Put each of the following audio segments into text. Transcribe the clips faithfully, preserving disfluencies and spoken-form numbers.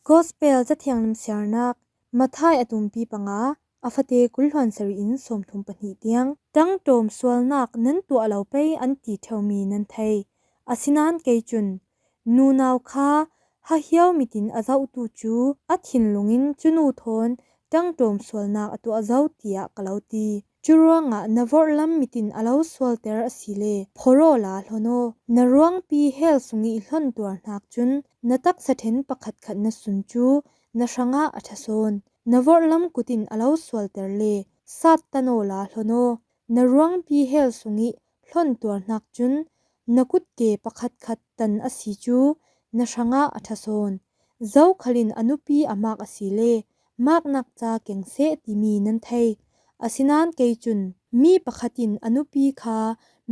Gospel Cathianghlim siarnak, Matthai a tumpi panga, a fate kul hluan sarih in sawmthum pahnih tiang. Ṭangṭawm sualnak nan tuah lo pei an ti ṭheumi nan thei. Asinain kei cun, nunau kha hahiau mitin a zohtu cu a thinlung in cu nu thawn ṭangṭawm sualnak a tuah zo, tiah ka lo ti. Curuangah na vorhlam mitin a lo sualter asile, phorh awla hlon aw. Na ruangpi hell sung i hlon tuarhnak cun na taksa ṭhen pakhatkhat na sun cu na hrangah a ṭha sawn. Na vorhlam kut in a lo sualter le sattan awla hlon aw. Na ruangpi hell sung i hlon tuarhnak cun na kutke pakhatkhat tan a si cu na hrangah a ṭha sawn. Zokhal in a nupi a mak asile, maknak ca keng seh timi nan thei. Asinain kei cun, mi pakhat in a nupi kha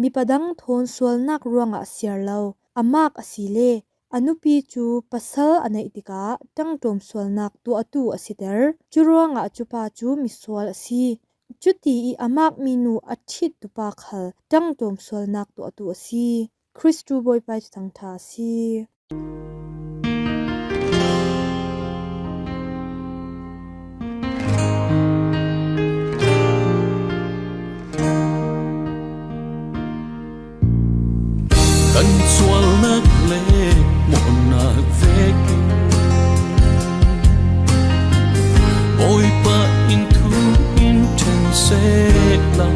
mipa dang thawn sualnak ruangah a siar lo, a mak asile, a nupi cu pasal a neih tikah ṭangṭawm sualnak tuahtu a siter. Curuangah cupa cu misual a si. Cuti i a makmi nu a ṭhittu pa khal ṭangṭawm sualnak tuahtu a si. Kristu Bawipa cu thangṭha a si. Kan sualnak le mawhnak vekin Bawipa in thu in ṭhen sehla.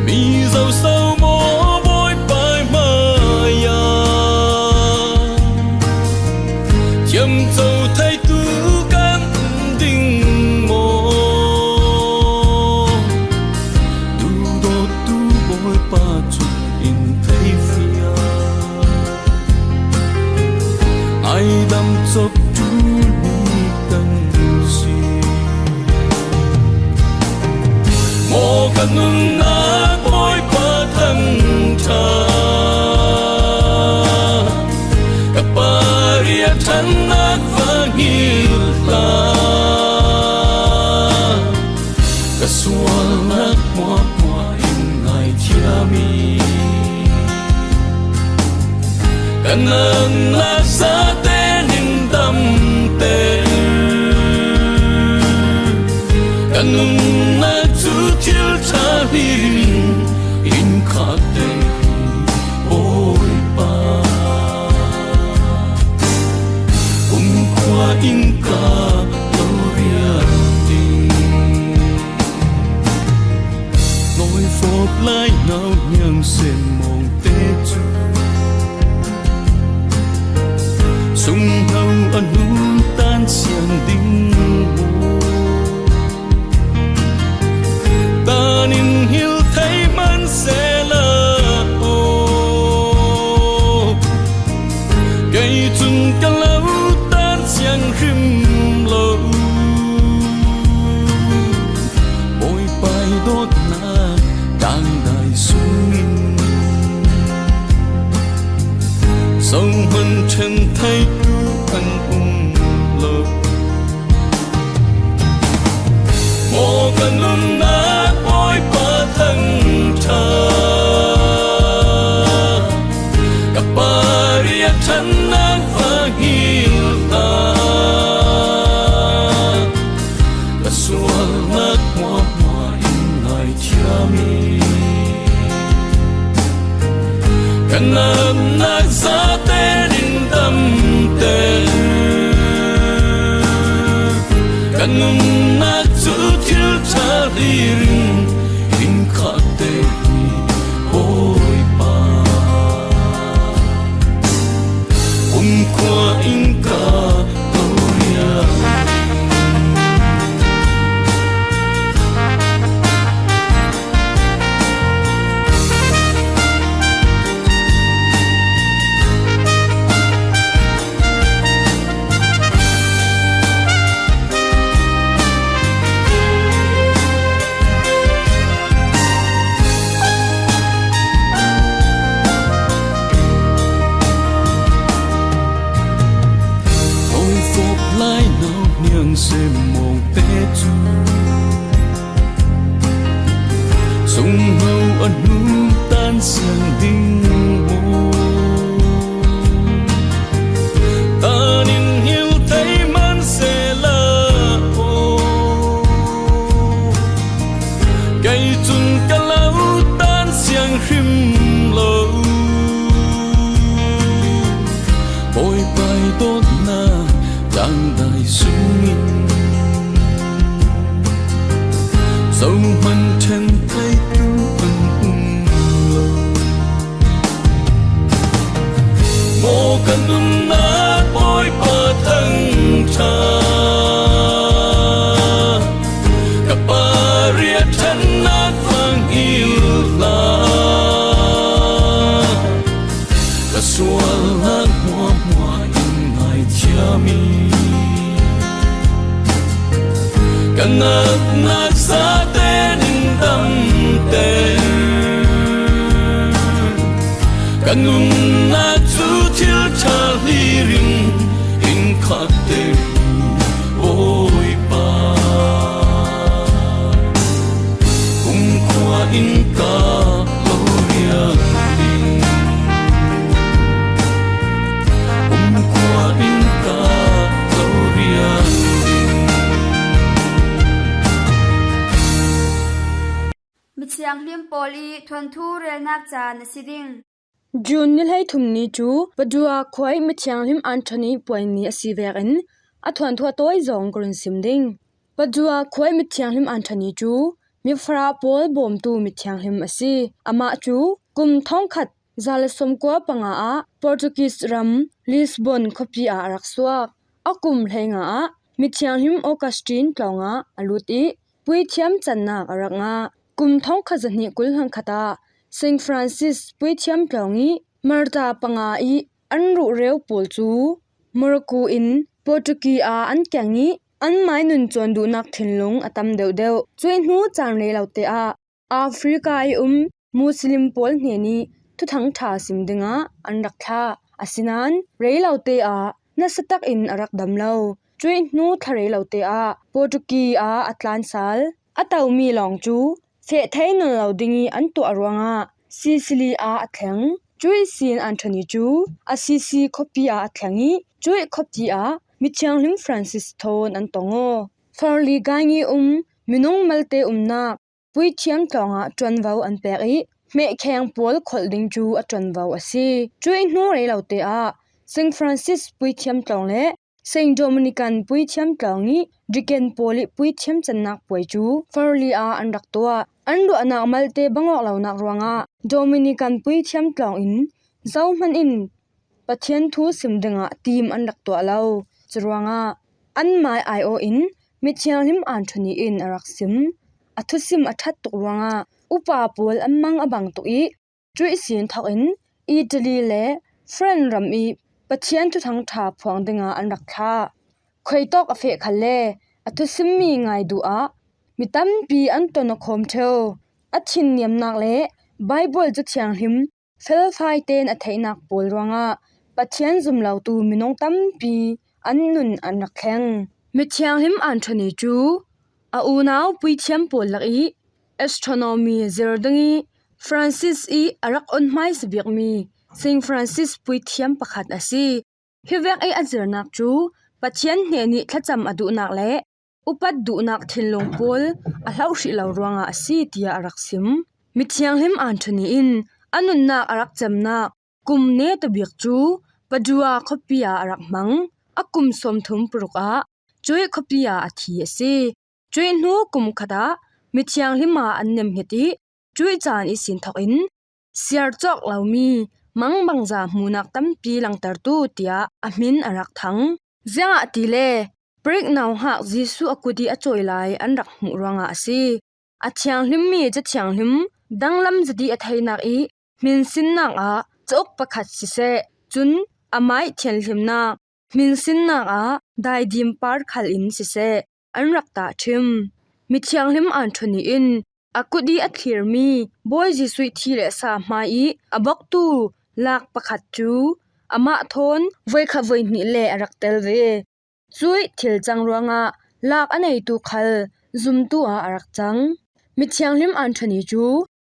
Mi zoso maw Bawipa hmaiah thiamco theitu kan um ding maw? Duhdawttu Bawipa cu in thei fial. Ngaidam cawptu mi kan si. Maw ka nunnak Bawipa thangṭha, ka pariat ṭhannak va ngil hlah. Ka sualnak hmuahhmuah in ngaithiam i, ka natnak zate ning damter. Ka nunnak cu thil ṭha hlir in khahter hi Bawipa. Kumkhua in ka lo rial ding. Nawifawp lai nauhniang senmawngte cu sungho a nun tan siang ding maw? Dan in hngilh thei hmanh sehla aw, kei cun ka lo tan siang hrim lo. Bawipa i dawtnak tangdai sungin zohman ṭhen theitu an um lo. Maw ka nunnak Bawipa thangṭha, ka pariat ṭhannak va ngil hlah. Ka sualnak hmuahhmuah in ngaithiam i, ka natnak zate ning damter. Ka nunnak cu thil ṭha hlir in khahter hi Bawipa. Kumkhua in ka lo rial. Ka natna zate ning dam teh, ka nunna cu thil ṭha hlir in in khah teh, Bawipa. Kumkhua in ka lo riang ding, kumkhua in ka lo riang ding. Mithianghlim pawl i thuanthu relnak caan a si ding. June ni hleithum ni cu Padua khua i mithianghlim Anthony puai ni a si vekin a thuanthu a tawi zong ka run sim ding. Padua khua i mithianghlim Anthony cu mifara pawl bawmtu mithianghlim a si. Amah cu kum thongkhat za le sawmkua panga ah Portuguese ram Lisbon khuapi ah a rak suak. A kum hleinga ah mithianghlim Augustine tlawng ah a lut i puithiam cannak a rak ngah. Kum thongkhat zahnih kul hleikhat ah Saint Francis puithiam tlawng i martar panga i an ruhreu pawl cu Morocco in Portuguese ah an keng i anmai nun cawn duhnak thinlung a tam deuhdeuh. Cuih hnu caan rei lo te ah Africa i um Muslim pawl hnen i thuthang ṭha sim dingah an rak thlah. Asinain rei lo te ah nasa tak in a rak dam lo. Cuih hnu thla rei lo te ah Portuguese ah a tlan sal a tomi lawng cu feh thei nawn lo ding i an tuah ruangah Sicily ah a thleng. Cuih sin Anthony cu Assisi khuapi ah a thleng i cuih khuapi ah mithianghlim Francis thawn an tong aw. Forli gang i um minung malte umnak puithiam tlawng ah ṭuanvo an pek i hmehkheng pawl kholh ding cu a ṭuanvo a si. Cuih hnu rei lo te ah Saint Francis puithiam tlawng le Saint Dominican puithiam tlawng i deacon pawl i puithiam cannak puai cu Forli ah an rak tuah. An ruahnak malte bang awk lonak ruangah Dominican puithiam tlawng in zohman in Pathian thu sim dingah tim an rak tuah lo. Curuangah anmai aiawh in mithianghlim Anthony in a rak sim. A thusim a ṭhat tuk ruangah upa pawl an mang a bang tuk i cuih sin thawk in Italy le France ram i Pathian thuthang ṭha phuang dingah an rak thlah. Khuitawk a feh khalle a thusimmi ngai duh ah mi tampi an ton a khawm ṭheo. A thinniamnak le Baibal Cathianghlim felfai tein a theihnak pawl ruangah Pathian zum lotu minung tampi an nun an rak thleng. Mithianghlim Anthony cu a unau puithiam pawl lak i astronomy zir ding i Francis i a rak on hmaisa bikmi Saint Francis puithiam pakhat a si. Hi vek i a zirnak cu Pathian hnen i thlacam a duhnak le upat duhnak thinlung pawl a hloh hrih lo ruangah a si, tiah a rak sim. Mithianghlim Anthony in a nunnak a rak cemnak kum neta bik cu Padua khuapi ah a rak hmang. A kum sawmthum paruk ah cuih khuapi ah a thi a si. Cuih hnu kum khat ah mithianghlim ah an nemhnget i cuih caan ihsin thawk in siar cawk lomi mangbangza hmuhnak tampi langtertu tiah a hmin a rak thang. Ziangahtile Greek nauhak Jesuh a kut i a cawi lai an rak hmuh ruangah a si. A thianghlimmi Cathianghlim danglam zet i a theinak i hminsinnak ah cauk pakhat siseh, cun amai thianhlimnak hminsinnak ah daidim par khal in siseh, an rak tahṭhim. Mithianghlim Anthony in a kut i a thlirmi Bawi Jesuh thi le sa hmai i a boktu lak pakhat cu amah thawn voikhat voihnih le a rak tel ve. Cuih thil cang ruangah lak a neitu khal zumtu ah a rak cang. Mithianghlim Anthony cu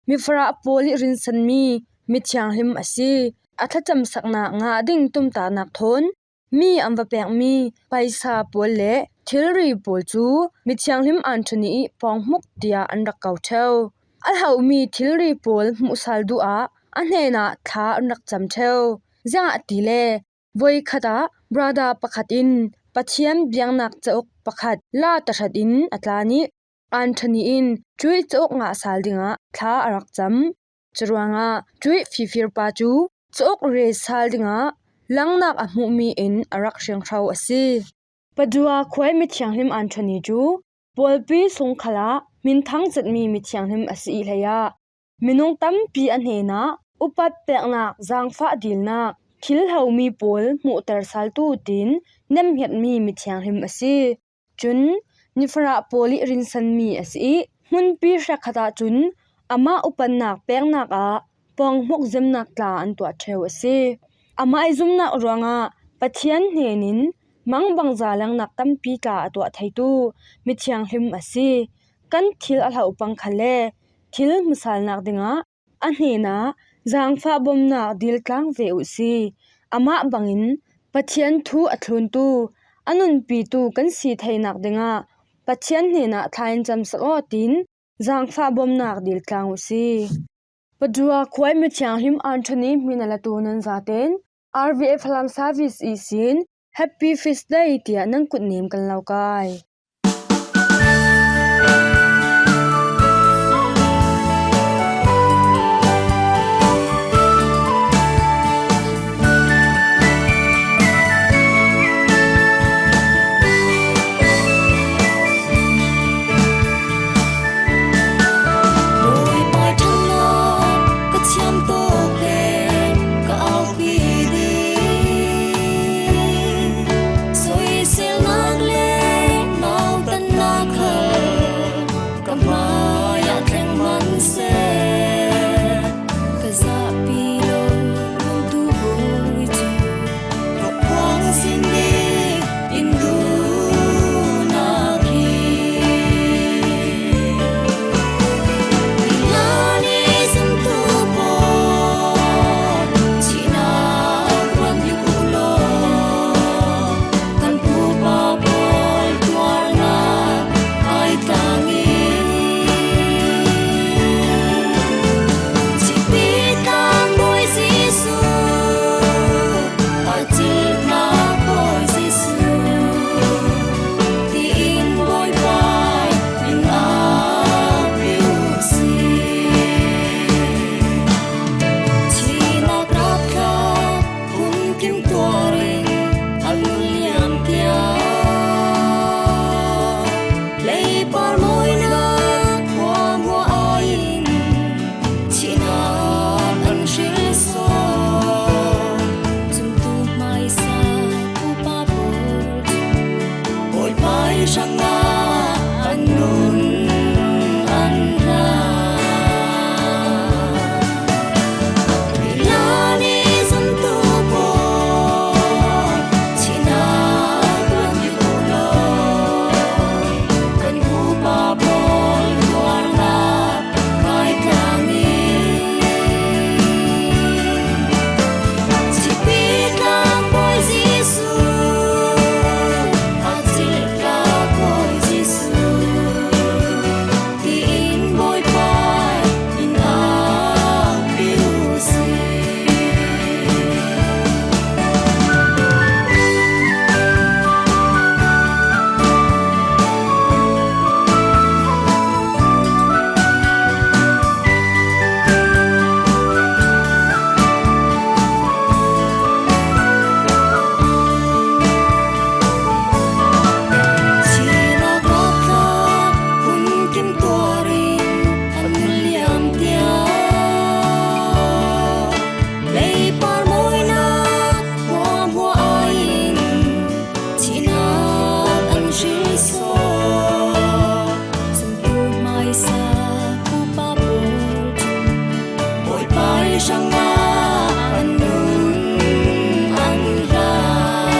mifara pawl i rinsanmi mithianghlim a si. A thlacamsaknak ngah ding tumtahnak thawn mi an va pekmi paisa pawl le thilri pawl cu mithianghlim Anthony i pawnghmuk tiah an rak ko ṭheo. A hlohmi thilri pawl hmuhsal duh ah a hnenah thla an rak cam ṭheo. Ziangahtile voikhat ah brother pakhat in Pathian biaknak cauk pakhat la tahratin a tlan i Anthony in cuih cauk ngah sal dingah thla a rak cam. Curuangah cuih fifirpa cu cauk re sal dingah langnak a hmuhmi in a rak hringhro a si. Padua khua i mithianghlim Anthony cu pawlpi sung khalah hminthang zetmi mithianghlim a si i hleiah minung tampi a hnenah upat peknak, zaangfah dilnak, thil hlomi pawl hmuhter saltu tiin nemhngetmi mithianghlim a si. Cun Nifarah pawl ih rinsanmi a si ih, hmunpi hrekkhat ahcun amah upatnak peknak ah pawnghmuk zemnak tla an tuah ṭheu a si. Amah ih zumnak ruangah Pathian hnenin mangbangza langnak tampi tla a tuah theitu mithianghlim a si. Kan thil a hlauh pang khal le thil hmusalnak dingah a hnenah zaangfah bawmnak diltlang ve uhsi. Amah bangin Pathian thu a thluntu, a nunpitu kan si theinak dingah Pathian hnenah thlaiin camsak aw, tiin zaangfah bawmnak diltlang uhsi. Padua khuai mithianghlim Anthony hmin a latu nan zaten R V F Falam Service ihsin Happy Feast Day tiah nan kutnem kan lo kai. Bawipa ṭhatnak ka thiam tawk le ka aupi ding, soiselnak le nautatnak khal ka hmaiah thleng hmanh seh. Ka zahpi lo nungtu bawi cu rak phuang sin ding in duhnak hi. Hlan i zumtu pawl thihnak ruat nih uh law, kan pupa pawl tuarnak kai tlang i, Thihpi tlang Bawi Jesuh, a cilhnak Bawi Jesuh, tiin Bawipa in aupi uhsi. Thihnak rapthlak phungkim tuar in an nun liam tiang, leipar mawinak hmuahhmuah ai in thihnak an hrilh sawn. Zumtu hmaisa pupa pawl cu Bawipa ih hrangah an nun an hlan. Hlan i zumtu pawl thihnak ruat nih uh law, kan pupa pawl tuarnak kai tlang i, Thihpi tlang Bawi Jesuh, a cilhnak Bawi Jesuh, tiin Bawipa in aupi uhsi. Thihnak rapthlak phungkim tuar in an nun liam tiang, leipar mawinak hmuahhmuah ai in thihnak an hrilh sawn. Zumtu hmaisa pupa pawl cu Bawipa ih hrangah an nun an hlan.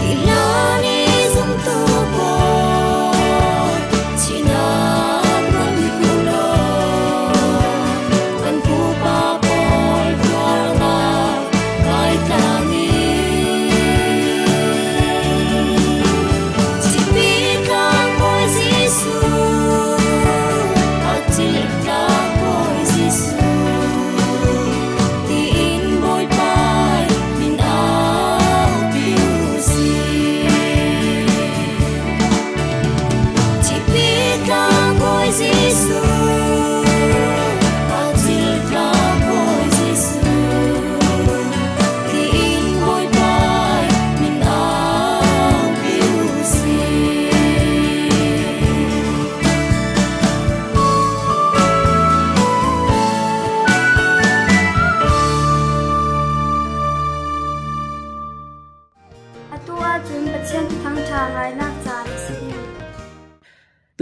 Hi hlan i zumtu pawl thihnak ruat nih uh law, kan pupa pawl tuarnak kai tlang i, Thihpi tlang Bawi Jesuh, a cilhnak Bawi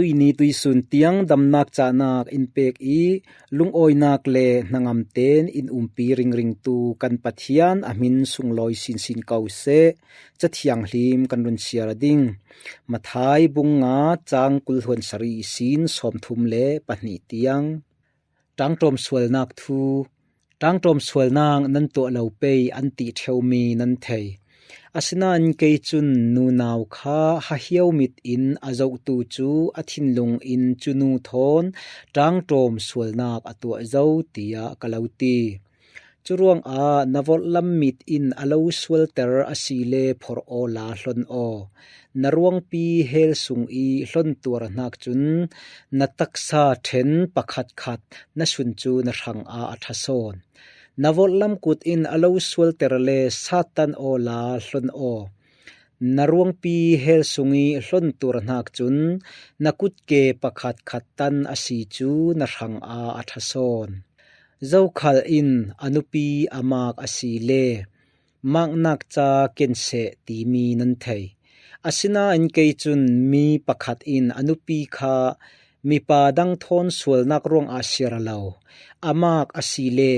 Tuini tuisun tiang damnak cahnak in pek i lungawinak le hnangamten in umpi ringringtu kan Pathian a hmin sunglawi sinsin ko seh. Cathianghlim kan run siar ding. Mathai bung nga cang kul hluan sarih sin sawmthum le pahnih tiang. Ṭangṭawm sualnak thu. Ṭangṭawm sualnak nan tuah lo pei an ti ṭheumi nan thei. Asinain kei cun nunau kha hahiau mit in a zohtu cu a thinlung in cu nu thawn ṭangṭawm sualnak a tuah zo, tiah ka lo ti. Curuangah na vorhlam mit in a lo sualter a si le phorh awla hlon aw. Na ruangpi hel sung i hlon tuarhnak cun na taksa ṭhen pakhatkhat na sun cu na hrangah a ṭha sawn. Na vorhlam kut in a lo sualter le sattan awla hlon aw. Na ruangpi hel sung i hlon tuarhnak cun na kutke pakhatkhat tan a si cu na hrangah a ṭha sawn. Zokhal in a nupi a mak a si le maknak ca ken seh timi nan thei. Asinain kei cun mi pakhat in a nupi kha mipa dang thawn sualnak ruangah siar lo, a mak a si le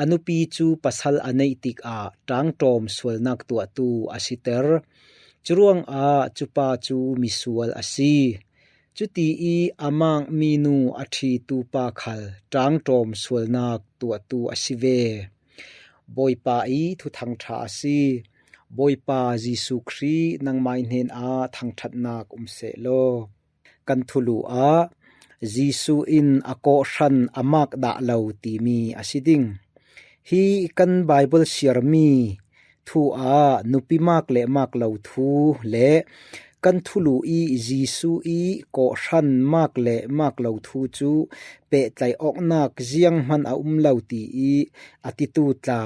a nupi cu pasal a neih tikah ṭangṭawm sualnak tuahtu a siter. Curuangah cupa cu misual a si. Cuti i a mak minu a ṭhitu pa khal ṭangṭawm sualnak tuahtu a si ve. Bawipa i thuthang ṭha a si. Bawipa Jesuh Khrih nangmai hnenah thangṭhatnak um seh law. Kan thulu ah Jesuh in a kawhhran a mak dah lo timi a si ding. Hi kan Baibal siarmi thu ah nupi mak le mak lo thu le kan thulu i Jesuh i kawhhran mak le mak lo thu cu pehtlaih awknak zianghman a um lo ti i a titu tla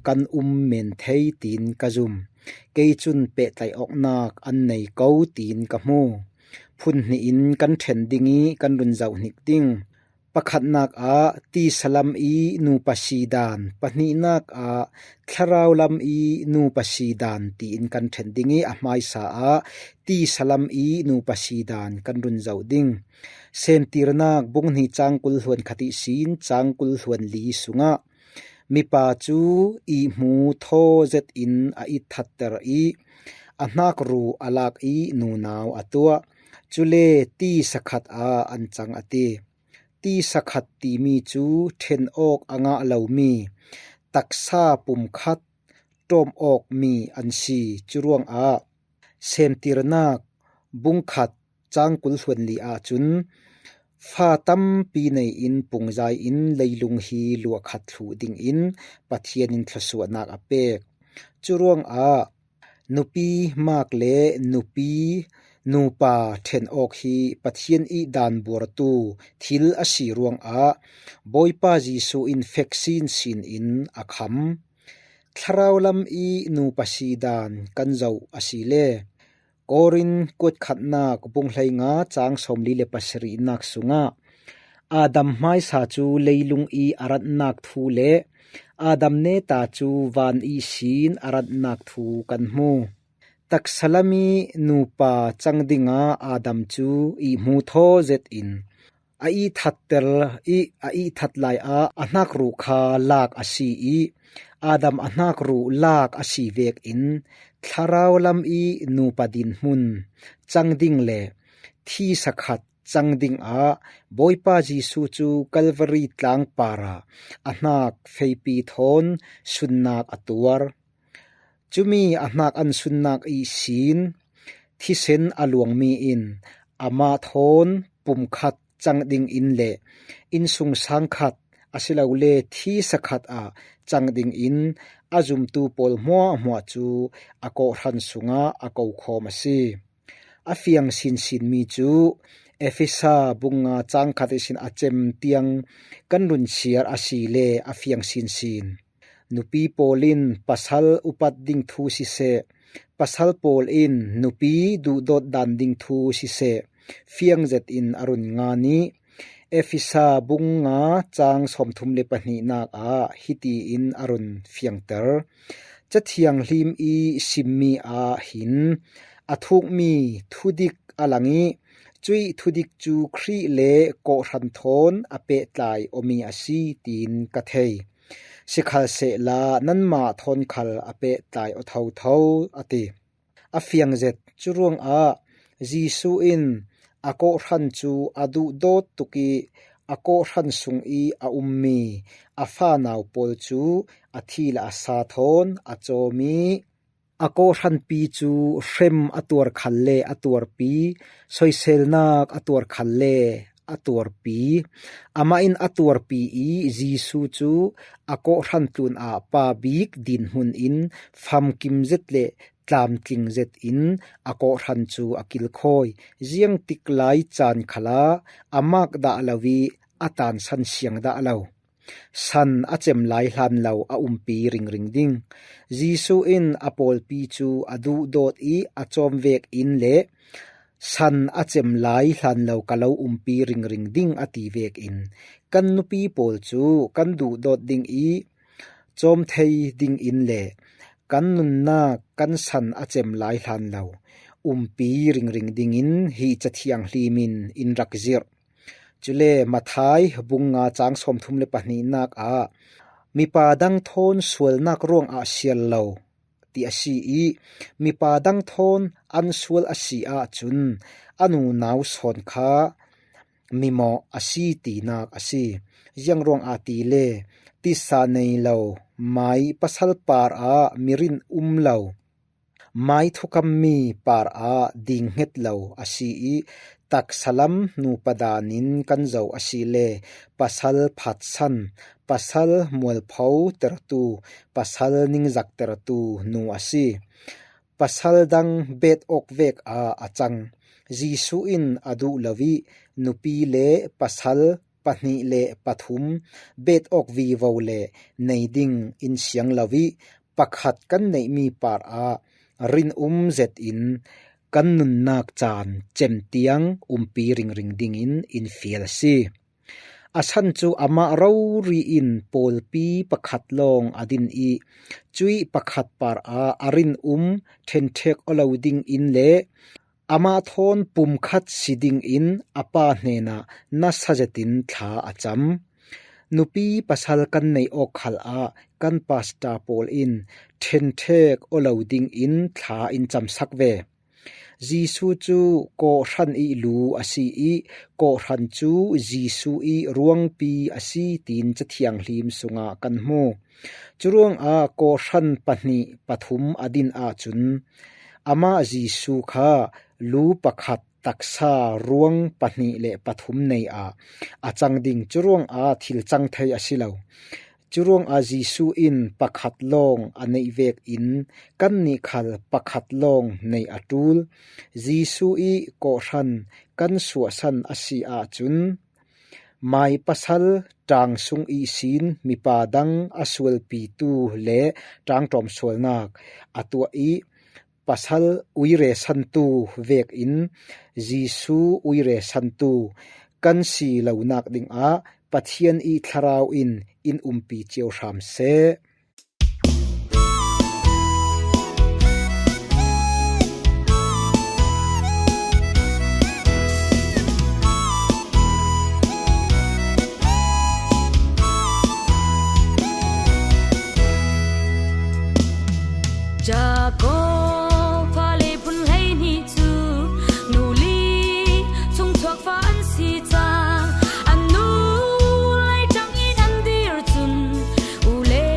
kan um men thei tiin ka zum. Kei cun pehtlaih awknak an nei ko tiin ka hmu. Phun hnih in kan ṭhen ding i kan run zoh hnik ding. Pakhatnak ah tisalam i nupa si dan, pahnihnak ah thlarau lam i nupa si dan tiin kan ṭhen ding i a hmaisa ah tisalam i nupa si dan kan run zoh ding. Semtirnak bung hnih cang kul hluan khat ihsin cang kul hluan li sungah mipa cu ihmu thaw zetin a itthatter i a hnakru a lak i nunau a tuah. Cule tisa khat ah an cang a ti. Tisa khat timi cu ṭhen awk a ngah lomi taksa pumkhat ṭawm awkmi an si. Curuangah Semtirnak bungkhat cang kul hluan li ahcun fa tampi nei in pungzai in leilung hi luahkhat thluh dingin Pathian in thluasuahnak a pek. Curuangah nupi mak le nupi nupa ṭhen awk hi Pathian i dan buartu thil a si ruangah Bawipa Jesuh in fek sinsin in a kham. Thlarau lam i nupa si dan kan zoh a si le Korin kuatkhatnak bung hleinga cang sawmli le pasarihnak sungah Adam hmaisa cu leilung i a ratnak thu le Adam neta cu van ihsin a ratnak thu kan hmu. Taksa lam i nupa cang dingah Adam cu ihmu thaw zetin a itthatter i a itthat lai ah a hnakruh kha lak a si i Adam a hnakruh lak a si vekin thlarau lam i nupa dinhmun cang ding le tisa khat cang dingah Bawipa Jesuh cu Calvary tlang parah a hnak feipi thawn sunnak a tuar. Cumi a hnak an sunnak ihsin thisen a luangmi in amah thawn pumkhat cang dingin le innsungsang khat asilole thisa khat ah cang dingin a zumtu pawl hmuahhmuah cu a kawhhran sungah a ko khawm a si. A fiang sinsinmi cu Efesa bung nga cang khat ihsin a cem tiang kan run siar a si le a fiang sinsin. Nupi pawl in pasal upat ding thu siseh, pasal pawl in nupi duhdawt dan ding thu siseh, fiang zetin a run ngan i Efesa bung nga cang sawmthum le pahnihnak ah hitiin a run fiangter. Cathianghlim i simmi ah hin a thukmi thudik a lang i Cuih thudik cu Khrih le kawhhran thawn a pehtlai awmi a si, tiin ka thei. Sikhalsehla nanmah thawn khal a pehtlai aw thotho, a ti. A fiang zet. Curuangah Jesuh in a kawhhran cu a duhdawt tuk ih a kawhhran sung ih a ummi a fanau pawl cu a thi le a sa thawn a cawm ih, a kawhhranpi cu hrem a tuar khal le a tuarpi, soiselnak a tuar khal le a tuarpi. Amah in a tuarpi ih Jesuh cu a kawhhran tlunah pa bik dinhmun in famkim zet le tlamtling zetin a kawhhran cu a kilkhawi. Ziangtik lai caan khalah a mak dah lo ih a tansan siang dah lo. San a cem lai hlan lo a umpi ringring ding. Jesuh in a pawlpi cu a duhdawt ih a cawm vekin le san a cem lai hlan lo ka lo umpi ringring ding a ti vekin kan nupi pawl cu kan duhdawt ding ih cawm thei dingin le kan nunnak kan san a cem lai hlan lo umpi ringring dingin hi Cathiang Hlim in in rak zirh. Cule Matthai bung nga cang sawmthum le pahnihnak ah mipa dang thawn sualnak ruangah siar lo ti a si ih, mipa dang thawn an sual a si ahcun a nunau sawn kha mimawh a si tinak a si. Ziangruangah tile tisa nei lo, mai pasal parah mirin um lo, mai thukammi parah dinghnget lo a si ih, taksalam nupa danin kan zoh a si le pasal phatsan, pasal mualpho tertu, pasal ningzak tertu nu a si. Pasal dang bet awk vek ah a cang. Jesuh in a duh lo ih nupi le pasal pahnih le pathum bet awk vivo le nei ding in siang lo ih pakhat kan neihmi parah rinum zetin kan nunnak caan cem tiang umpi ringring dingin in fial a si. A san cu amah rori in pawlpi pakhat lawng a din ih cuih pakhat parah a rinum ṭhenṭhek aw lo dingin le amah thawn pumkhat si dingin a pa hnenah nasa zetin thla a cam. Nupi pasal kan neih awk khalah kan pasta pawl in ṭhenṭhek aw lo dingin thla in camsak ve. Jesuh cu kawhhran ih lu a si ih kawhhran cu Jesuh ih ruangpi a si, tiin Cathiang Hlim sungah kan hmu. Curuangah kawhhran pahnih pathum a din ahcun amah Jesuh kha lu pakhat taksa ruang pahnih le pathum nei ah a cang ding. Curuangah thil cang thei a si lo. Curuangah Jesuh in pakhat lawng a neih vekin kannih khal pakhat lawng nei a ṭul. Jesuh ih kawhhran kan suahsan a si ahcun mai pasal ṭang sung ihsin mipa dang a sualpitu le ṭangṭawm sualnak a tuah ih pasal uire santu vekin Jesuh uire santu kan si lonak dingah Pathian ih Thlarau in in umpi cio hram seh. Jakob fale phun hleihnih cu nu li chungchuak fa an si caah an nu lei ṭang in an dir cun u le